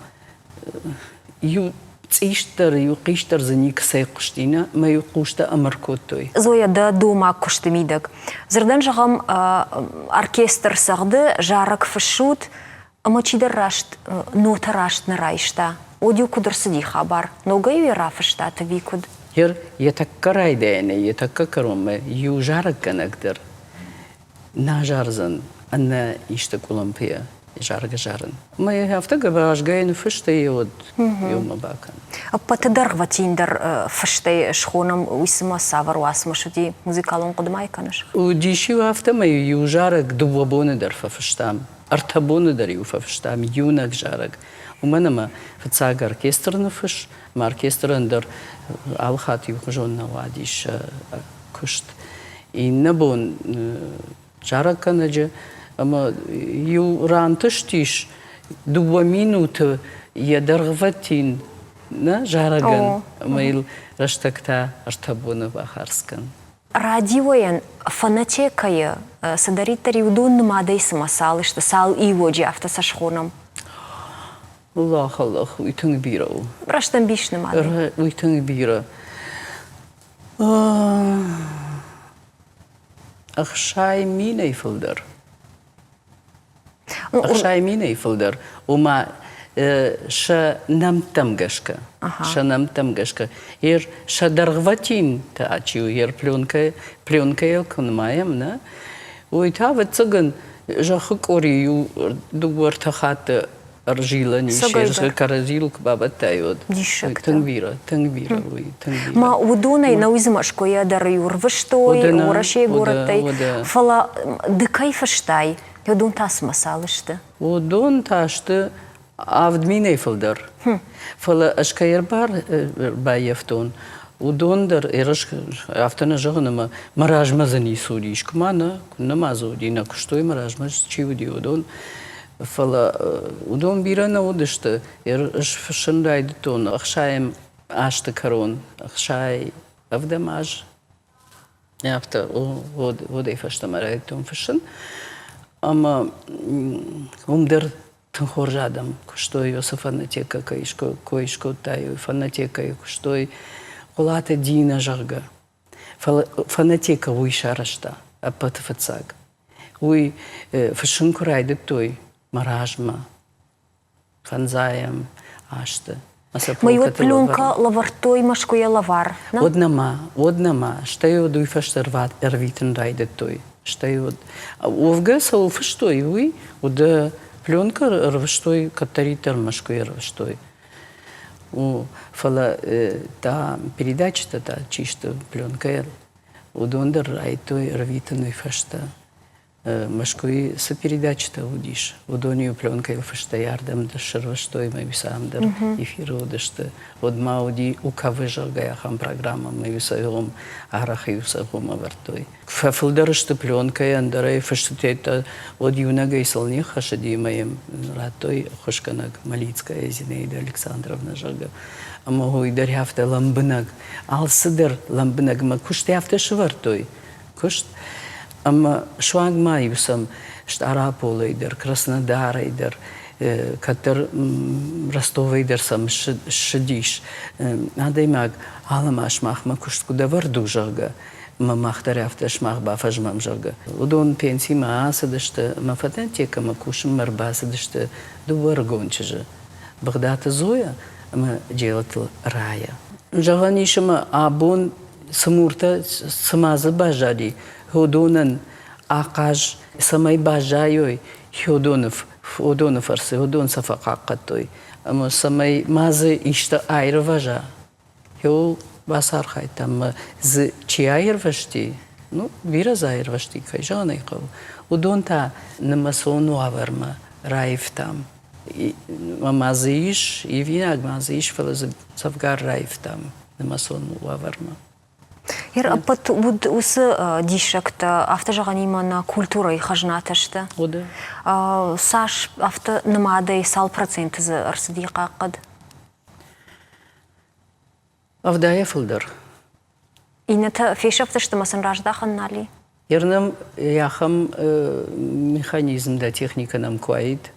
иу цъист дӕр, иу хъист дӕр дзы никӕцӕй хъуысти, нӕ мӕ-иу хъустӕ ӕмыр кодтой. Зоя, дӕ домаг куысты мидӕг. Дзырдӕн зӕгъӕм, оркестр цӕгъды, зарӕг фыссут, ӕмӕ чидӕр раст нотӕ раст нӕ райста. Уӕд-иу куыд ӕрцыди хабар? Ногӕй-иу йӕ рафыстат ӕви куыд? Йӕ тӕккӕ райдайӕнӕй йӕ тӕккӕ кӕронмӕ иу зарӕггӕнӕг дӕр нӕ зардзӕн ӕнӕ исты къуылымпыйӕ заргӕ-зарын. Мӕ афтӕ гӕбазгӕйы ныффыстӕй уӕд иумӕ бакӕн. Ӕппӕты дӕргъвӕтиндӕр фыстӕй схонӕм, уый цымӕ цавӕр уацмыс уыди? Музыкалон хъуыды ма кӕныс? Уыдис-иу афтӕмӕй иу зарӕг дыууӕ боны дӕр фӕфыстам, ӕртӕ боны дӕр-иу фӕфыстам иунӕг зарӕг. Уымӕн ӕмӕ фыццаг оркестр ныффыс, ӕмӕ оркестрӕн дӕр алы хатт иухуызон нӕ уадис куыст. Иннӕ бон зарӕггӕнӕджы ӕмӕ иу рантыстис дыууӕ минуты йӕ дӕргъвӕтин нӕ зарӕгӕн ӕмӕ йыл рӕстӕг та ӕртӕ боны бахардз кӕн. Радиойӕн фонотекӕйы цыдӕриддӕр уыдон нымадӕй цымӕ цал сты, цал иуоджы, афтӕ сӕ схонӕм? Аллах, Аллах, уый тынг бирӕ у. Рӕстӕмбис нымадӕй. Уый тынг бирӕ. 60 000-ӕй фылдӕр. 60 000-ӕй фылдӕр. Ома сӕ нӕмттӕм гӕсгӕ. Сӕ нӕмттӕм гӕсгӕ. Ер сӕ дӕргъвӕтин та чи у, ер пленкӕ, пленкӕйыл куы нымайӕм, нӕ, уый та, ӕвӕццӕгӕн, зӕххы къори иу дыууӕ-ӕртӕ хатты ӕрзилӕн ис, кӕрӕдзийыл куы бабӕттай, уӕд. Диссӕгтӕ. Тынг бирӕ, тынг бирӕ уый, тынг бирӕ. Ма уыдонӕй науи дзы Мӕскуыйӕ дӕр иу рвыстой, Уӕрӕсейы горӕттӕй. Фӕлӕ ды кӕй фыстай, уыдон та цымӕ цал сты? Уыдон та сты 7000-ӕй фылдӕр. Фӕлӕ ӕз кӕй ӕрбаййӕфтон, уыдон дӕр афтӕ нӕ зӕгъын, ӕмӕ мӕ размӕ дзы ницы уыди. Искуы ма нӕ, куыннӕ ма дзы уыди, нӕ куыстой мӕ размӕ чи уыди, уыдон. Фӕлӕ уыдон бирӕ нӕ уыдысты. Ӕз фыссын райдыдтон ӕхсайӕм азты кӕрон, 67 аз. Афтӕ уӕдӕй фӕстӕмӕ райдыдтон фыссын. Ӕмӕ уым дӕр тынг хорз адӕм куыстой, уыцы фонотекӕ кӕй кой скодтай, фонотекӕйы куыстой Хъуылаты Динӕ, зӕгъгӕ. Фӕлӕ фонотекӕ уый сарӕзта ӕппӕты фыццаг. Уый фыссын куы райдыдтой мӕ размӕ фӕндзайӕм азты. Мӕ уӕд пленкӕ лӕвӕрдтой Мӕскуыйӕ лӕвар. Уӕд нӕма, уӕд нӕма. Стӕй уӕд уый фӕстӕ ӕрвитын райдыдтой. Стӕй уӕд уӕвгӕ цӕуыл фыстой, уый уӕд пленкӕ ӕрвыстой, кӕддӕриддӕр Мӕскуыйы ӕрвыстой. Фӕлӕ та передачӕтӕ та чи сты пленкӕйыл, уыдон дӕр райдыдтой ӕрвитын уый фӕстӕ. Мӕскуыйы цы передачӕтӕ уыдис, уыдон-иу пленкӕйыл фыстӕй ардӕм дӕр сӕрвыстой ӕмӕ-иу сӕ ам дӕр эфиры уыдысты. Уӕд ма уыди УКВ, зӕгъгӕ, ахӕм программӕ ӕмӕ-иу сӕ арӕх-иу сӕ гъом ӕвӕрдтой. Фӕфылдӕр сты пленкӕйы, ӕндӕрӕй фыстытӕ уӕд иунӕгӕй сыл не ххӕссыди ӕмӕ йӕм радтой ӕххуысгӕнӕг Малицкая Зинаида Александровна, зӕгъгӕ. Ӕмӕ уый дӕр афтӕ лӕмбынӕг, алцыдӕр лӕмбынӕг мӕ куысты афтӕ сӕвӕрдтой куыст. Ӕмӕ суанг ма-иу сӕм Стъараполӕй дӕр, Краснодарӕй дӕр, кӕддӕр Ростовӕй дӕр сӕм ссыдис адӕймаг алӕмӕ сымахмӕ куыст куыд ӕвӕрд у, зӕгъгӕ. Ӕмӕ мах дӕр афтӕ сымах бафӕзмӕм, зӕгъгӕ. Уыдон пенсимӕ ацыдысты ӕмӕ фототекӕмӕ кусынмӕ ӕрбацыдысты дыууӕ ӕрыгон чызджы, Быгъдаты Зоя ӕмӕ Джелыты Рая. Зӕгъӕн ис, ӕмӕ абон цы муртӕ цыма дзы баззади, уыдонӕн ахъаз цӕмӕй баззайой уыдоны фӕрцы, уыдон сӕ фӕхъахъхъӕдтой. Ӕмӕ цӕмӕй ма дзы исты аирвӕза, Еу бацархайдта ӕмӕ дзы чи аирвӕзти, ну, бирӕ дзы аирвӕзти, кӕй зӕгъын ӕй хъӕуы, уыдон та нымӕцон уавӕрмӕ раивтам. Ма дзы ис, ивинаг ма дзы ис, фӕлӕ дзы дзӕвгар раивтам нымӕцон уавӕрмӕ. Ер ӕппӕт уыд уыцы диссӕгтӕ, афтӕ зӕгъӕнимӕ нӕ культурӕйы хӕзнатӕ сты. Уыды. Цас афтӕ нымадӕй цал проценты дзы ӕрцыди хъахъхъӕд? Ӕвдайӕ фылдӕр. Иннӕтӕ фесӕфтысты ӕмӕ сын раздахӕн нал и? Ернӕм ахӕм механизм дӕ техникӕ нӕм куы уаид,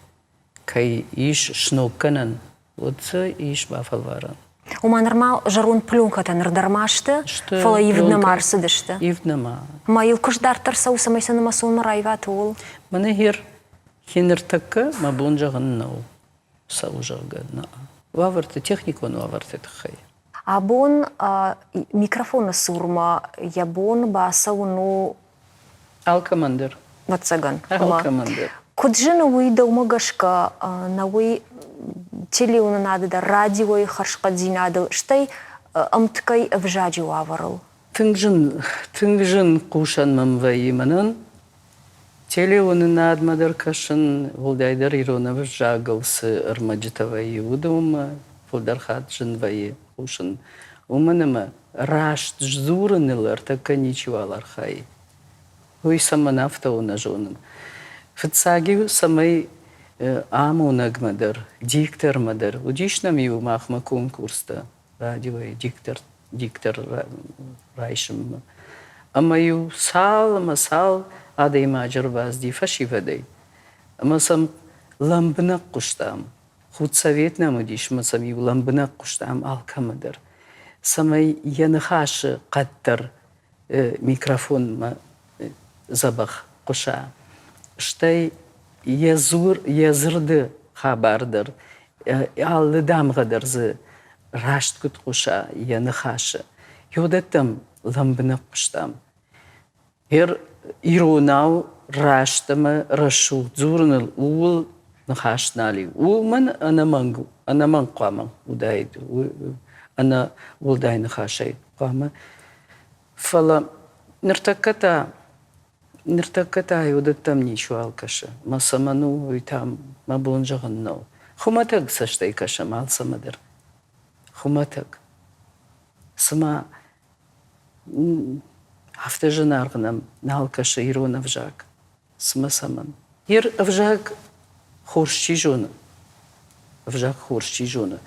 кӕй ис сног кӕнӕн, уӕд дзы ис бафӕлварӕн. Ома нырма зӕронд пленкӕтӕ ныр дӕр ма сты, фӕлӕ ивд нӕма ӕрцыдысты. Ивд нӕма. Ӕмӕ йыл куыст дарддӕр цӕуы, цӕмӕй сӕ нымӕцонмӕ раиват, ууыл? Мӕнӕ хер, хи ныртӕккӕ мӕ бон зӕгъын нӕу. цӕуы, зӕгъгӕ, нӕ уавӕрты, техникон уавӕрты тыххӕй. Абон микрофоны цурмӕ йӕ бон бацӕуын у алкӕмӕн дӕр. Ӕвӕццӕгӕн. Алкӕмӕн дӕр. Куыд зыны уый дӕумӕ гӕсгӕ, нӕ уый телеуынынады дӕр, радиойы хӕрзхъӕддзинадыл, стӕй ӕмткӕй ӕвзаджы уавӕрыл? Тынг зын, тынг зын хъусӕн мӕм вӕййы мӕнӕн. Телеуынынадмӕ дӕр кӕсын, уӕлдайдӕр ирон ӕвзагыл цы ӕрмӕджытӕ вӕййы, уыдонмӕ фылдӕр хатт зын вӕййы хъусын. Уымӕн ӕмӕ раст сдзурыныл ӕртӕккӕ ничиуал архайы. Уый цӕмӕн афтӕ у, нӕ зонын. Фыццаг-иу цӕмӕй амонӕгмӕ дӕр, диктормӕ дӕр уыдис нӕм-иу махмӕ конкурстӕ радиойы диктор, диктор райсынмӕ. Ӕмӕ-иу цал ӕмӕ цал адӕймаджы ӕрбацыди фӕсивӕдӕй. Ӕмӕ сӕм лӕмбынӕг хъуыстам. Худсовет нӕм уыдис ӕмӕ сӕм-иу лӕмбынӕг хъуыстам алкӕмӕ дӕр, цӕмӕй йӕ ныхасы хъӕд дӕр микрофонмӕ дзӕбӕх хъуыса. Стӕй йӕ дзур, йӕ дзырды хабар дӕр, алы дамгъӕ дӕр дзы раст куыд хъуса йӕ ныхасы. Уыдӕттӕм лӕмбынӕг хъуыстам. Гъер иронау раст ӕмӕ рӕсугъд дзурыныл ууыл ныхас нал и. Уымӕн ӕнӕмӕнг, ӕнӕмӕнг хъуамӕ уыдаид, ӕнӕ уӕлдай ныхасӕй хъуамӕ. Фӕлӕ ныртӕккӕ та ныртӕккӕ та уыдӕттӕм ничиуал кӕсы. Мӕ цӕмӕн у, уый та мӕ бон зӕгъын нӕу. Хуымӕтӕг цӕстӕй кӕсӕм алцӕмӕ дӕр. Хуымӕтӕг. Цыма афтӕ зынаргъ нӕм нал кӕсы ирон ӕвзаг. Цымӕ цӕмӕн? Йе ӕвзаг хорз чи зоны, ӕвзаг хорз чи зоны,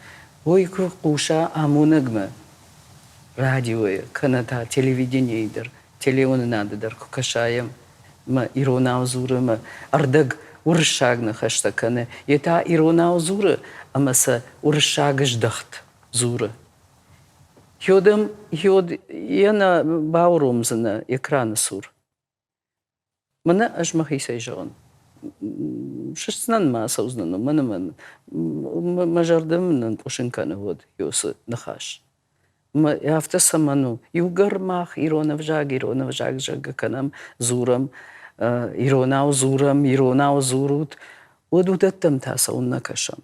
уый куы хъуса амонӕгмӕ радиойы кӕнӕ та телевиденийы дӕр, телеуынынады дӕр куы кӕса йӕм, мӕ иронау дзуры ӕмӕ ӕрдӕг уырыссаг ныхӕстӕ кӕны, йе та иронау дзуры ӕмӕ сӕ уырыссаг здӕхт дзуры. Йод ӕм йод йӕ нӕ бауромдзынӕ экраны цур. Мӕнӕ ӕз мӕхицӕй зӕгъын. Сыстдзынӕн ма ацӕудзынӕн, уымӕн ӕмӕ мӕ зӕрдӕ мын ӕнкъуысын кӕны уӕд уыцы ныхас. Мӕ афтӕ цӕмӕн у? Иугӕр мах ирон ӕвзаг, ирон ӕвзаг зӕгъгӕ кӕнӕм, дзурӕм, иронау дзурӕм, иронау дзурут, уӕд уыдӕттӕм та цӕуыннӕ кӕсӕм?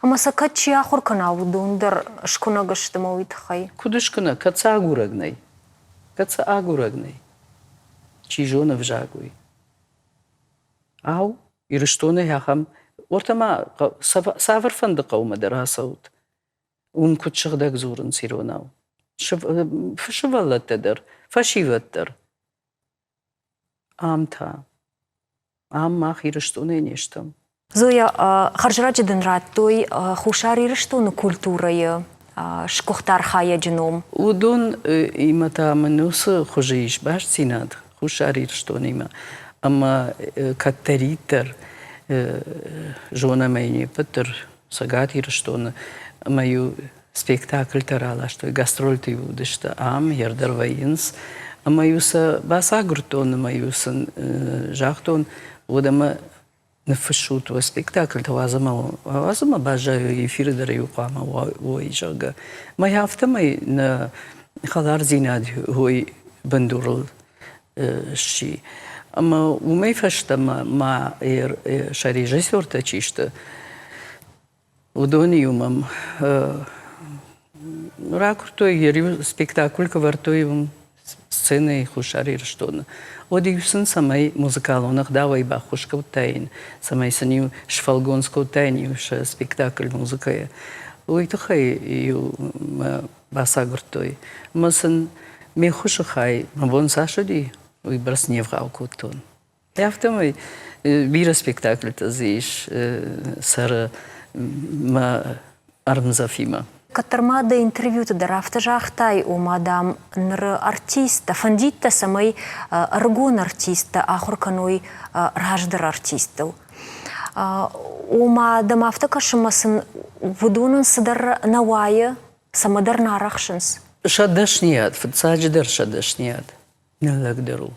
Ӕмӕ сӕ кӕд чи ахуыр кӕна, уыдон дӕр скуынӕг сты мӕ уый тыххӕй. Куыд скуынӕг? Кӕд сӕ агурӕг нӕй? Кӕд сӕ агурӕг нӕй? Чи зоны ӕвзаг уый? Ау, Ирыстонӕй ахӕм уӕртӕ ма цавӕрфӕнды хъӕумӕ дӕр ацӕут, уым куыд сыгъдӕг дзурынц иронау. Сывӕллӕттӕ дӕр, фӕсивӕд дӕр. Ам та, ам мах Ирыстонӕй не стӕм. Зоя, хӕрзраджы дын радтой Хуссар Ирыстоны культурӕйы сгуыхт архайӕджы ном. Уыдонимӕ та мын уыцы хуызы ис бастдзинад Хуссар Ирыстонимӕ. Ӕмӕ кӕддӕриддӕр зонӕм ӕй не ппӕт дӕр Цӕгат Ирыстоны ӕмӕ-иу спектакльтӕ раластой, гастрольты-иу уыдысты ам, ӕрдӕр вӕййынц. Ӕмӕ-иу сӕ бацагуырдтон ӕмӕ-иу сын загътон, уӕд ӕмӕ ныффыссут уӕ спектакльтӕ, уадз ӕмӕ, уадз ӕмӕ баззайой эфиры дӕр-иу хъуамӕ уой, зӕгъгӕ. Мӕ афтӕмӕй нӕ хӕлардзинад уой бындурыл сси. Ӕмӕ уымӕй фӕстӕмӕ ма сӕ режиссертӕ чи сты, Уыдон-иу мӕм ракуырдтой, йӕ спектакль куы вӕрдтой уым сценӕйы Хуссар Ирыстоны, уӕд-иу сын цӕмӕй музыкалон ӕгъдауӕй баххуыс кодтаин, цӕмӕй сын-иу сфӕлгонц кодтаин-иу сӕ спектакль музыкӕйы, уый тыххӕй-иу мӕ бацагуырдтой. Ӕмӕ сын ме ххуысы хай мӕ бон цас уыди, уыйбӕрц не вгъау кодтон. Афтӕмӕй бирӕ спектакльтӕ дзы ис цӕры мӕ ӕрмдзӕфимӕ. Кӕддӕр ма дӕ интервьюты дӕр афтӕ загътай, ома, дам, ныры артисттӕ, фӕндидтӕ, цӕмӕй ӕрыгон артисттӕ ахуыр кӕной раздӕр артисттыл. Ома, дӕм афтӕ кӕсы, ӕмӕ сын уыдонӕн цыдӕр нӕ уайы, цӕмӕдӕр нӕ арӕхсынц? Сӕ дӕсныйад, фыццаджыдӕр сӕ дӕсныйад ныллӕгдӕр у.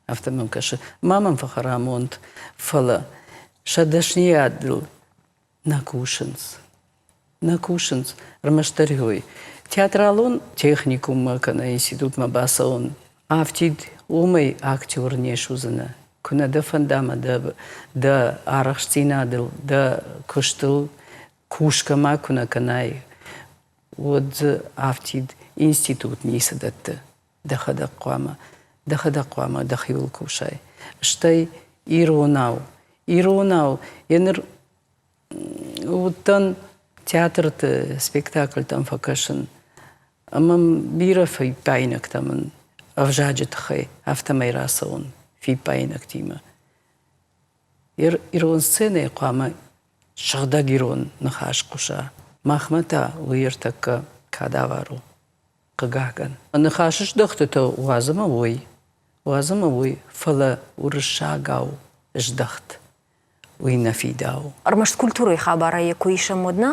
Афтӕ мӕм кӕсы. Ма мӕм фӕхӕрамонд, фӕлӕ сӕ дӕсныйадыл нӕ кусынц. Нӕ кусынц. Ӕрмӕстдӕр уый. Театралон техникуммӕ кӕнӕ институтмӕ бацӕуын афтид уымӕй актер не суыдзынӕ. Куы нӕ дӕ фӕнда ӕмӕ дӕ, дӕ арӕхстдзинадыл, дӕ куыстыл кусгӕ ма куы нӕ кӕнай, уӕд дзы афтид институт ницы дӕтты. Дӕхӕдӕг хъуамӕ, дӕхӕдӕг хъуамӕ дӕхиуыл кусай. Стӕй иронау, иронау, йӕ ныр уыдтӕн театрты спектакльтӕм фӕкӕсын ӕмӕ бирӕ фиппаинӕгтӕ мын ӕвзаджы тыххӕй афтӕмӕй рацӕуын фиппаинӕгтимӕ. Ирон сценӕйы хъуамӕ сыгъдӕг ирон ныхас хъуыса. Махмӕ та уый ӕртӕккӕ кадавар у. Хъыгагӕн. Ныхасы здӕхтытӕ уадз ӕмӕ уой, уадз ӕмӕ уой, фӕлӕ уырыссагау здӕхт уый нӕ фидауы. Ӕрмӕст культурӕйы хабарӕй куы исӕм, уӕд нӕ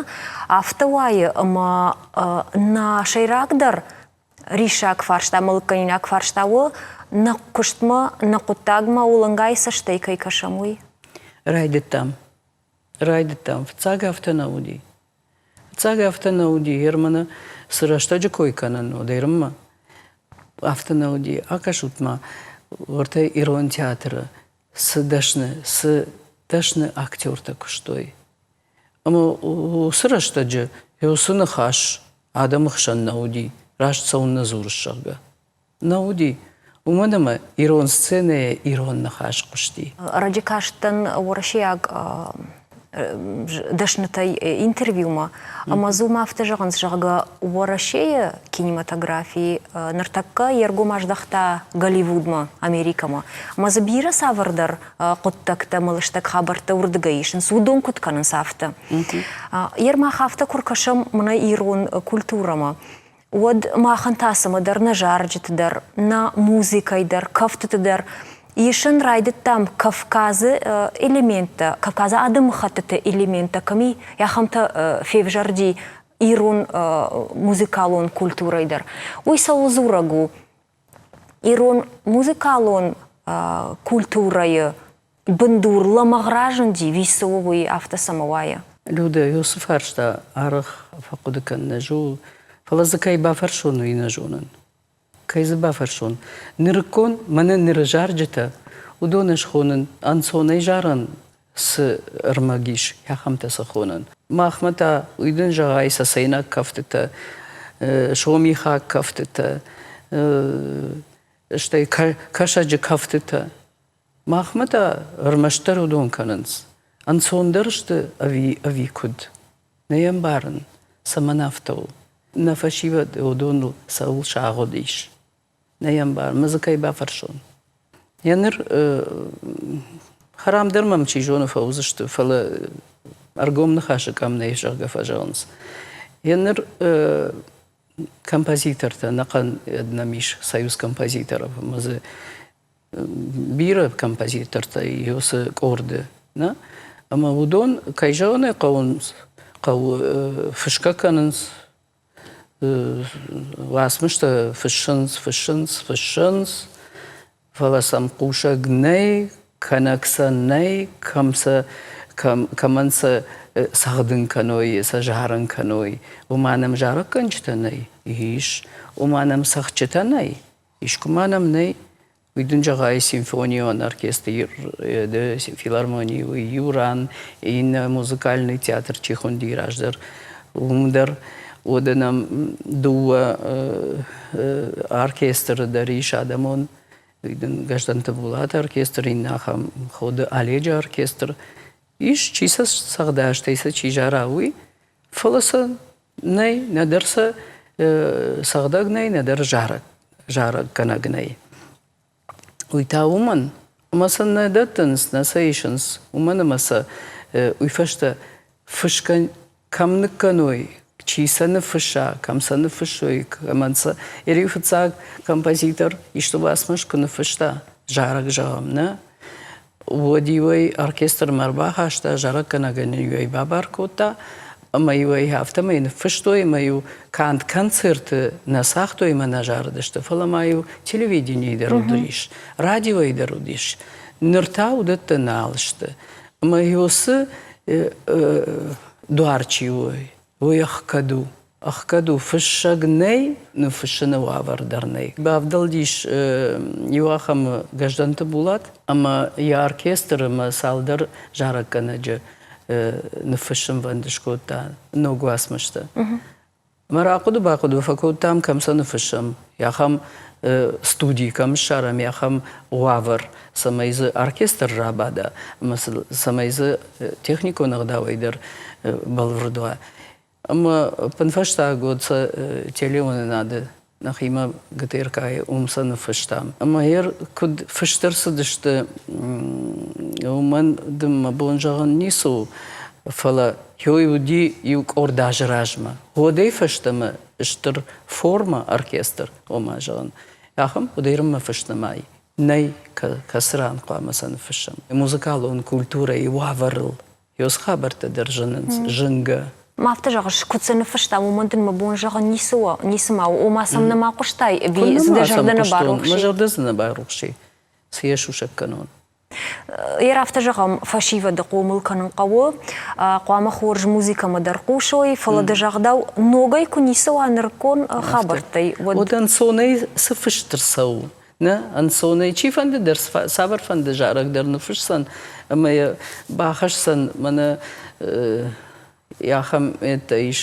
афтӕ уайы, ӕмӕ нӕ сӕйрагдӕр риссаг фарста, мӕлыккӕнинаг фарста у, нӕ куыстмӕ, нӕ хъуыддагмӕ уӕлӕнгай цӕстӕй кӕй кӕсӕм, уый. Райдыдтам. Райдыдтам. Фыццаг афтӕ нӕ уыди. Фыццаг афтӕ нӕ уыди, Германы цы рӕстӕджы кой кӕнын уыд Эрммӕ, афтӕ нӕ уыди. Акӕсут-ма, уӕртӕ ирон театры цы дӕсны, цы дӕсны актертӕ куыстой. Ӕмӕ уыцы рӕстӕджы уыцы ныхас адӕмы хсӕн нӕ уыди, раст цӕуыннӕ дзурыс, зӕгъгӕ. Нӕ уыди, уымӕн ӕмӕ ирон сценӕйӕ ирон ныхас хъуысти. Ӕрӕджы кастӕн уӕрӕсейаг дӕснытӕй интервьюмӕ, ӕмӕ дзы уым афтӕ зӕгъынц, зӕгъгӕ, Уӕрӕсейы кинематографи ныртӕккӕ йе ргом аздӕхта Голливудмӕ, Америкӕмӕ. Ӕмӕ дзы бирӕ цавӕрдӕр хъуыддӕгтӕ ӕмӕ лыстӕг хабӕрттӕ уырдыгӕй исынц, уыдон куыд кӕнынц, афтӕ. Ермах афтӕ куы ркӕсӕм мӕнӕ ирон культурӕмӕ, уӕд махӕн та цымӕдӕр нӕ зарджыты дӕр, нӕ музыкӕйы дӕр, кӕфтыты дӕр исын райдыдтам Кавказы элементтӕ, Кавказы адӕмыхӕттыты элементтӕ кӕм и, ахӕмтӕ февзӕрди ирон музыкалон культурӕйы дӕр. Уый цӕуыл дзурӕг у? Ирон музыкалон культурӕйы бындур лӕмӕгъ разынди, висы у уый, афтӕ цӕмӕ уайы? Людӕ, уыцы фарста арӕх фӕхъуыды кӕнын ӕз ууыл, фӕлӕ дзы кӕй бафӕрсон, уый нӕ зонын. Кӕй дзы бафӕрсон? Нырыккон, мӕнӕ ныры зарджытӕ, уыдон ӕз хонын ӕнцонӕй зарӕн цы ӕрмӕг ис, ахӕмтӕ сӕ хонын. Махмӕ та, уый дын зӕгъай, цӕцӕйнаг кӕфтытӕ, сомихаг кӕфтытӕ, стӕй кӕсӕджы кӕфтытӕ. Махмӕ та ӕрмӕстдӕр уыдон кӕнынц. Ӕнцондӕр сты ӕви, ӕви куыд? Нӕ йӕ ӕмбарын, цӕмӕн афтӕ у. Нӕ фӕсивӕд уыдоныл цӕуыл сагъуыд ис. Нӕ йӕ ӕмбарын, мӕ дзы кӕй бафӕрсон. Йӕ ныр хӕрам дӕр мӕм чи зоны фӕуыдзысты, фӕлӕ ӕргом ныхасы къӕм нӕй, зӕгъгӕ, фӕзӕгъынц. Йӕ ныр композитортӕ ӕнӕхъӕн нӕм ис союз композиторов ӕмӕ дзы бирӕ композитортӕ уыцы къорды, нӕ? Ӕмӕ уыдон, кӕй зӕгъын ӕй хъӕуынц, хъӕуы фысгӕ кӕнынц, уацмыстӕ фыссынц, фыссынц, фыссынц, фӕлӕ сӕм хъусӕг нӕй. Кӕнӕг сӕ нӕй, кӕм сӕ кӕмӕн сӕ цӕгъдын кӕной, сӕ зарын кӕной. Ома нӕм зарӕггӕнджытӕ нӕй? Ис. Ома нӕм цӕгъдджытӕ нӕй? Искуы ма нӕм нӕй? Уый дын зӕгъай симфонион оркестры филармонийы уый иу ран, иннӕ музыкальный театр чи хуынди раздӕр, уым дӕр. Уӕдӕ нӕм дыууӕ оркестры дӕр ис адӕмон. Уый дын Гӕздӕнты Булаты оркестр, иннӕ ахӕм Ходы Оледжы оркестр. Ис, чи сӕ цӕгъда, стӕй сӕ чи зара, уый. Фӕлӕ сӕ нӕй, нӕдӕр сӕ цӕгъдӕг нӕй, нӕдӕр зарӕг, зарӕггӕнӕг нӕй. Уый та уымӕн, ӕмӕ сӕ нӕ дӕттынц, нӕ сӕ исынц, уымӕн ӕмӕ сӕ уый фӕстӕ фысгӕ кӕм ныккӕной, чи сӕ ныффысса, кӕм сӕ ныффыссой, кӕмӕн сӕ. Иу фыццаг композитор исты уацмыс куы ныффыста, зарӕг зӕгъӕм, нӕ, уӕд-иу ӕй оркестрмӕ ӕрбахаста, зарӕггӕнӕгӕн-иу ӕй бабар кодта, ӕмӕ-иу ӕй афтӕмӕй ныффыстой, ӕмӕ-иу канд концерты нӕ цагътой ӕмӕ нӕ зарыдысты, фӕлӕ ма-иу телевиденийы дӕр уыдис, радиойы дӕр уыдис. Ныр та уыдӕттӕ нал сты. Ӕмӕ уыцы дуар чи у, уый ӕхгӕд у. Ӕхгӕд у, фыссӕг нӕй, ныффыссыны уавӕр дӕр нӕй. Бавдӕлдис иу ахӕм Гӕздӕнты Булат ӕмӕ йӕ оркестр ӕмӕ цалдӕр зарӕггӕнӕджы ныффыссынвӕнд скодта ног уацмыстӕ. Ӕмӕ рахъуыды-бахъуыды фӕкодтам, кӕм сӕ ныффыссӕм, ахӕм студи кӕм ссарӕм, ахӕм уавӕр, цӕмӕй дзы оркестр рабада ӕмӕ цӕмӕй дзы техникон ӕгъдауӕй дӕр бӕлвырд уа. Ӕмӕ ӕппынфӕстаг уӕд сӕ телеуынынады нӕхимӕ ГТРК-йы уым сӕ ныффыстам. Ӕмӕ йӕ куыд фыст ӕрцыдысты, уымӕн дын мӕ бон зӕгъын ницы у, фӕлӕ Ёй уыди иу къорд азы размӕ. Уӕдӕй фӕстӕмӕ стыр формӕ оркестр, ома зӕгъын, ахӕм уыдӕй фыст нӕмай нӕй, кӕцы ран хъуамӕ сӕ ныффыссӕм. Музыкалон культурӕйы уавӕрыл Ёс хабӕрттӕ дӕр зынынц, зынгӕ. Ма афтӕ зӕгъыс, куыд сӕ ныффыстам, уымӕн дын мӕ бон зӕгъын ницы у, ницы ма у. Ома сӕм нӕма хъуыстай, ӕви дзы дӕ зӕрдӕ нӕ барухс? Мӕ зӕрдӕ дзы нӕ барухс и. Цы йӕ сусӕг кӕнон? Йер афтӕ зӕгъӕм, фӕсивӕды хъомыл кӕнын хъӕуы, хъуамӕ хорз музыкӕмӕ дӕр хъусой, фӕлӕ дӕ загъдау, ногӕй куы ницы уа нырыккон хабӕрттӕй, уӕд... Уӕд ӕнцонӕй цы фыст ӕрцӕуы, Нӕ, ӕнцонӕй чифӕнды дӕр цавӕрфӕнды зарӕг дӕр ныффысдзӕн ӕмӕ йӕ бахӕсдзӕн мӕнӕ ахӕм ӕддӕ ис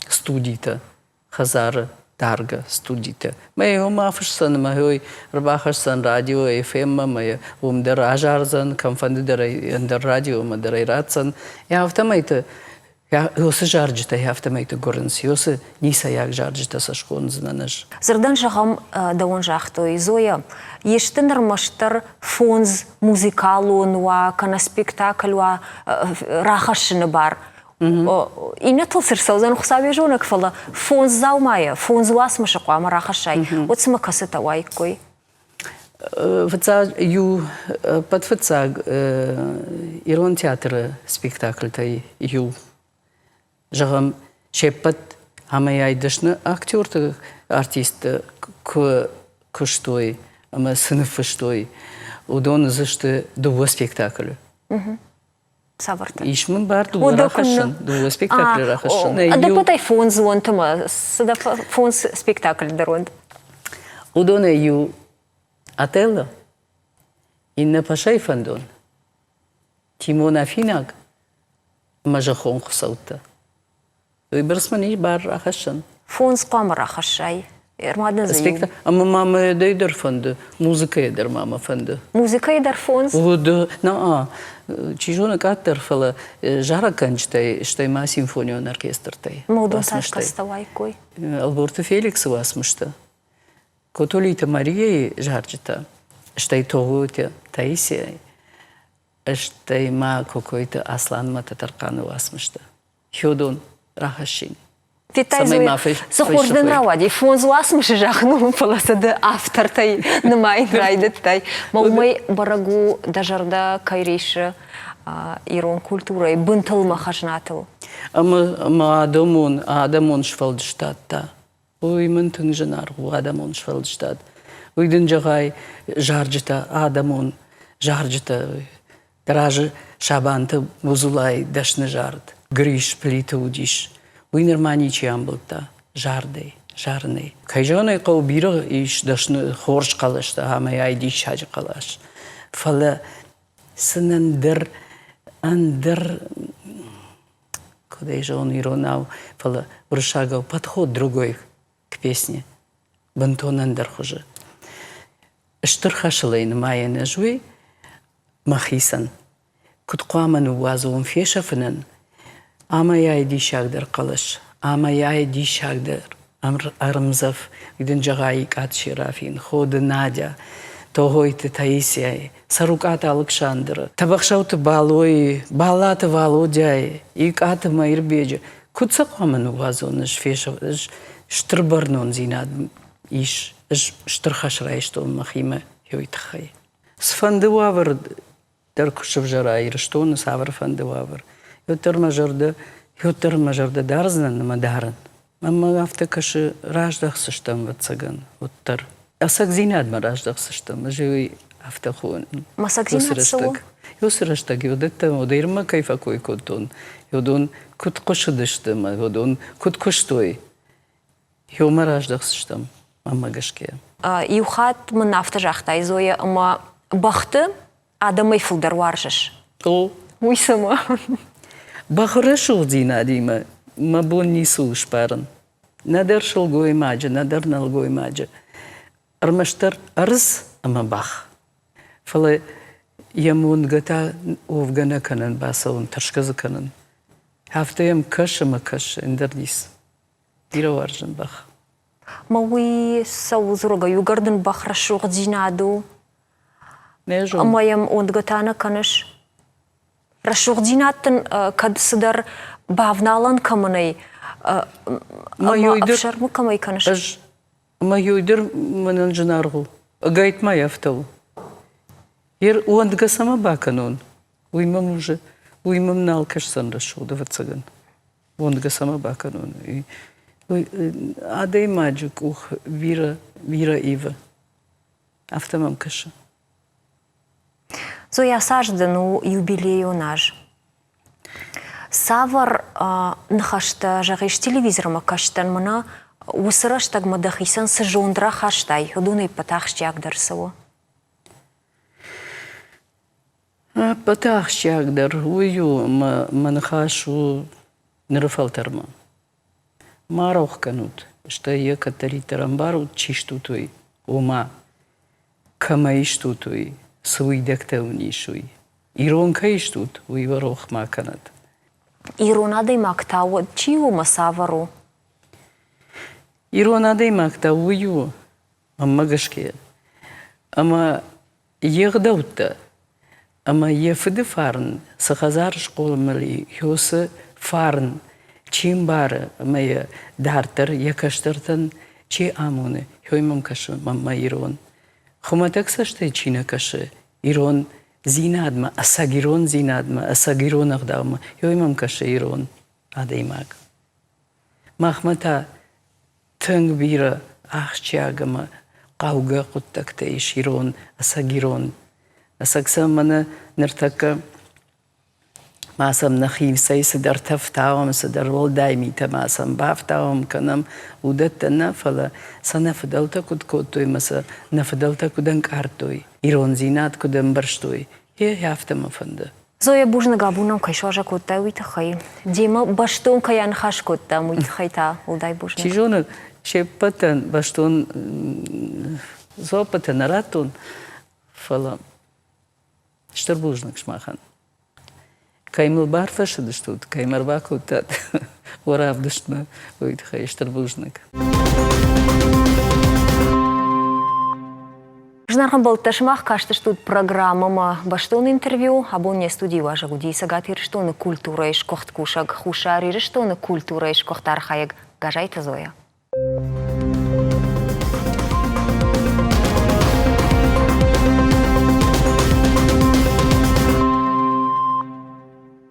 студитӕ, хӕдзары даргӕ студитӕ. Мӕ йӕ уым афысдзӕн ӕмӕ йӕ ӕрбахӕсдзӕн радио FM-мӕ ӕмӕ йӕ уым дӕр азардзӕн, кӕмфӕнды дӕр ӕй ӕндӕр радиомӕ дӕр ӕй ратдзӕн. Афтӕмӕйты Уыцы зарджытӕ афтӕмӕйты гуырынц, уыцы ницӕйаг зарджытӕ сӕ схондзынӕн ӕз. Дзырдӕн зӕгъӕм, дӕуӕн загътой, Зоя, исты нырмӕстдӕр фондз музыкалон уа, кӕнӕ спектакль уа рахӕссыны бар. Иннӕтыл цы рцӕудзӕн, Хуыцау йӕ зонӕг, фӕлӕ фондз дзаумайӕ, фондз уацмысы хъуамӕ рахӕссай, уӕд цымӕ кӕцытӕ уаиккой? Фыццаг иу ӕппӕтфыццаг ирон театры спектакльтӕй иу. Зӕгъӕм, се ппӕт амӕй дӕсны актерты артисттӕ куы куыстой ӕмӕ цы ныффыстой, уыдон уыдзысты дыууӕ спектаклы. Цавӕртӕ? Ис мын бар дыууӕ рахӕссын, дыууӕ спектаклы рахӕссын. Ӕдӕппӕтӕй фондз уӕнты ма цы дӕ фондз спектакль дӕр уӕнт? Уыдонӕй иу Отелло, иннӕ Пашайы фӕндон, Тимон Афинаг ӕмӕ зӕххон хуыцӕуттӕ. Уыйбӕрц мын ис бар рахӕссӕн. Фондз хъуамӕ рахӕссай. Ӕрмӕст дзы иу. Ӕмӕ ма мӕ дӕй дӕр фӕнды, музыкӕйы дӕр ма мӕ фӕнды. Музыкӕйы дӕр фондз? Уд, на, чи зоны къаддӕр, фӕлӕ зарӕггӕнджытӕй, стӕй ма симфонион оркестртӕй. Модон цас кӕцытӕ уаиккой? Ӕлборты Феликсы уацмыстӕ, Котолиты Марияйы зарджытӕ, стӕй Тогъойты Таисияйы, стӕй ма Кокойты Асланмӕ Тӕтӕрхъаны уацмыстӕ. Хёдон рахӕссин. Федтай, цы хорз дын рауади, фондз уацмысы зӕгъын, фӕлӕ сӕ ды автортӕй нымайын райдыдтай. Мӕ уымӕй бӕрӕг у, дӕ зӕрдӕ кӕй риссы ирон культурӕйы бынтыл мӕ хӕзнатыл. Ӕмӕ адӕмон, адӕмон сфӕлдыстад та. Уый мын тынг зынаргъ у адӕмон сфӕлдыстад. Уый дын зӕгъай, зарджытӕ адӕмон. зарджытӕ разы Сабанты Бузулайы дӕсны зард Грис Плиты уыдис. Уый нырма ничи амбылдта зардӕй, зарынӕй. Кӕй зӕгъын ӕй хъӕуы, бирӕ ис дӕсны хорз хъӕлӕстӕ ӕмӕ ай диссаджы хъӕлӕс. Фӕлӕ сын ӕндӕр, ӕндӕр куыд ӕй зӕгъон иронау, фӕлӕ уырыссагау подход другой к песне бынтон ӕндӕр хуызы. Стыр хӕсыл ӕй нымайын ӕз уый мӕхицӕн. Куыд хъуамӕ ныууадзон фесӕфынӕн амӕй ай диссагдӕр хъӕлӕс, амӕй ай диссагдӕр ӕрмдзӕф, дын зӕгъа Икъат Серафин, Ходы Надя, Тогъойты Таисияйы, Цӕрукъаты Алыксандры, Тӕбӕхсӕуты Балойы, Баллаты Валодяйы, Икъаты Мӕирбеджы. Куыд сӕ хъуамӕ ныууадзон ӕз фесӕф, ӕз стыр бӕрнондзинад ис, ӕз стыр хӕс райстон мӕхимӕ уый тыххӕй. Цыфӕнды уавӕр дӕр куы сывзӕра Ирыстоны цавӕрфӕнды уавӕр, уӕддӕр мӕ зӕрдӕ, уӕддӕр мӕ зӕрдӕ дардзынӕн ӕмӕ дарын. Ӕмӕ афтӕ кӕсы, раздӕхдзыстӕм, ӕвӕццӕгӕн, уӕддӕр. Ӕцӕгдзинадмӕ раздӕхдзыстӕм, ӕз уый афтӕ хонын. Ӕцӕгдзинад цы у? Уыцы рӕстӕг уыдӕттӕ уыдӕрмӕ кӕй фӕкой кодтон, уыдон куыд хъуысыдысты ӕмӕ уыдон куыд куыстой, Иумӕ раздӕхдзыстӕм мӕнмӕ гӕсгӕ. Иу хатт мын афтӕ загътай, Зоя, ӕмӕ бӕхты адӕмӕй фылдӕр уарзыс. О. Уый цӕмӕ? Бӕхы рӕсугъддзинадимӕ мӕ бон ницы у сбарын. Нӕдӕр сылгоймаджы, нӕдӕр нӕлгоймаджы. Ӕрмӕстдӕр ӕрдз ӕмӕ бӕх. Фӕлӕ йӕм уынгӕ та уӕвгӕ нӕ кӕнын, бацӕуын, тӕрсгӕ дзы кӕнын. Афтӕ йӕм кӕс ӕмӕ кӕс, ӕндӕр ницы. Бирӕ уарзын бӕх. Мӕ уый цӕуыл дзургӕ? Иугӕр дын бӕх рӕсугъддзинад у, ӕмӕ йӕм уынгӕ та нӕ кӕныс? Рӕсугъддзинад дын кӕд цыдӕр бавналӕн кӕмӕ нӕй, ӕмӕ ӕфсӕрмы кӕмӕй кӕныс? Ӕз мӕ дӕр мӕнӕн зынаргъ у. Ӕгайтма афтӕ у. Ер уӕндгӕ цӕмӕ бакӕнон, уый мӕм уже, уый мӕм нал кӕсдзӕн рӕсугъд, ӕвӕццӕгӕн. Уонгӕ цӕмӕ бакӕнон, уый адӕймаджы къух бирӕ, бирӕ ивы. Афтӕ мӕм кӕсы. Зоя, цас дын у юбилейон аз? Цавӕр ныхӕстӕ зӕгъис телевизормӕ кӕстӕн, мӕнӕ уыцы рӕстӕгмӕ дӕхицӕн цы зонд рахастай, уыдонӕй ӕппӕт ахсджиагдӕр цы у? Ӕппӕты ахсджиагдӕр уый у, ӕмӕ мӕ ныхас у ныры фӕлтӕрмӕ. Ма рох кӕнут, стӕй йӕ кӕддӕриддӕр ӕмбарут, чи стут, уый, ома, кӕмӕй стут, уый, цы уидӕгтӕ уын ис, уый. Ирон кӕй стут, уый уӕ рох ма кӕнӕд. Ирон адӕймаг та уӕд чи у ӕмӕ цавӕр у? Ирон адӕймаг та уый у, мӕнмӕ гӕсгӕ, ӕмӕ йе гъдӕуттӕ ӕмӕ йӕ фыды фарн цы хӕдзары схъомыл и, уыцы фарн чи мбары ӕмӕ йӕ дарддӕр йӕ кӕстӕртӕн чи амоны, уый мӕм кӕсы мӕнмӕ ирон. Хуымӕтӕг цӕстӕй чи нӕ кӕсы ирондзинадмӕ, ӕцӕг ирондзинадмӕ, ӕцӕг ирон ӕгъдаумӕ, уый мӕм кӕсы ирон адӕймаг. Махмӕ та тынг бирӕ ахсджиаг ӕмӕ хъӕугӕ хъуыддӕгтӕ ис ирон, ӕцӕг ирон. Ӕцӕг сӕ мӕнӕ ныртӕккӕ ма сӕм нӕхицӕй цыдӕртӕ фтауӕм, цыдӕр уӕлдай митӕ ма сӕм бафтауӕм кӕнӕм, уыдӕттӕ нӕ, фӕлӕ сӕ нӕ фыдӕлтӕ куыд кодтой ӕмӕ сӕ нӕ фӕдӕлтӕ куыд ӕнкъардтой, ирондзинад куыд ӕмбӕрстой, Е, афтӕ мӕ фӕнды. Зоя, бузныг абон кӕй суазӕг кодтай, уый тыххӕй. Демӕ бӕстон кӕй аныхас кодтам, уый тыххӕй та уӕлдай бузныг. Чи зоны, се ппӕтӕн бӕстон дзуаппытӕ нӕ радтон, фӕлӕ стыр бузныг сымахӕн. Кӕй мыл барфӕсыдыстут, кӕй мӕ ӕрбакодтат уӕ равдыстмӕ, уый тыххӕй стыр бузныг. Зынаргъ ӕмбӕлттӕ, сымах кастыстут программӕмӕ бӕстон интервью. Абон не студийы уазӕг уыди Цӕгат Ирыстоны культурӕйы сгуыхт кусӕг, Хуссар Ирыстоны культурӕйы сгуыхт архайӕг Газайты Зоя.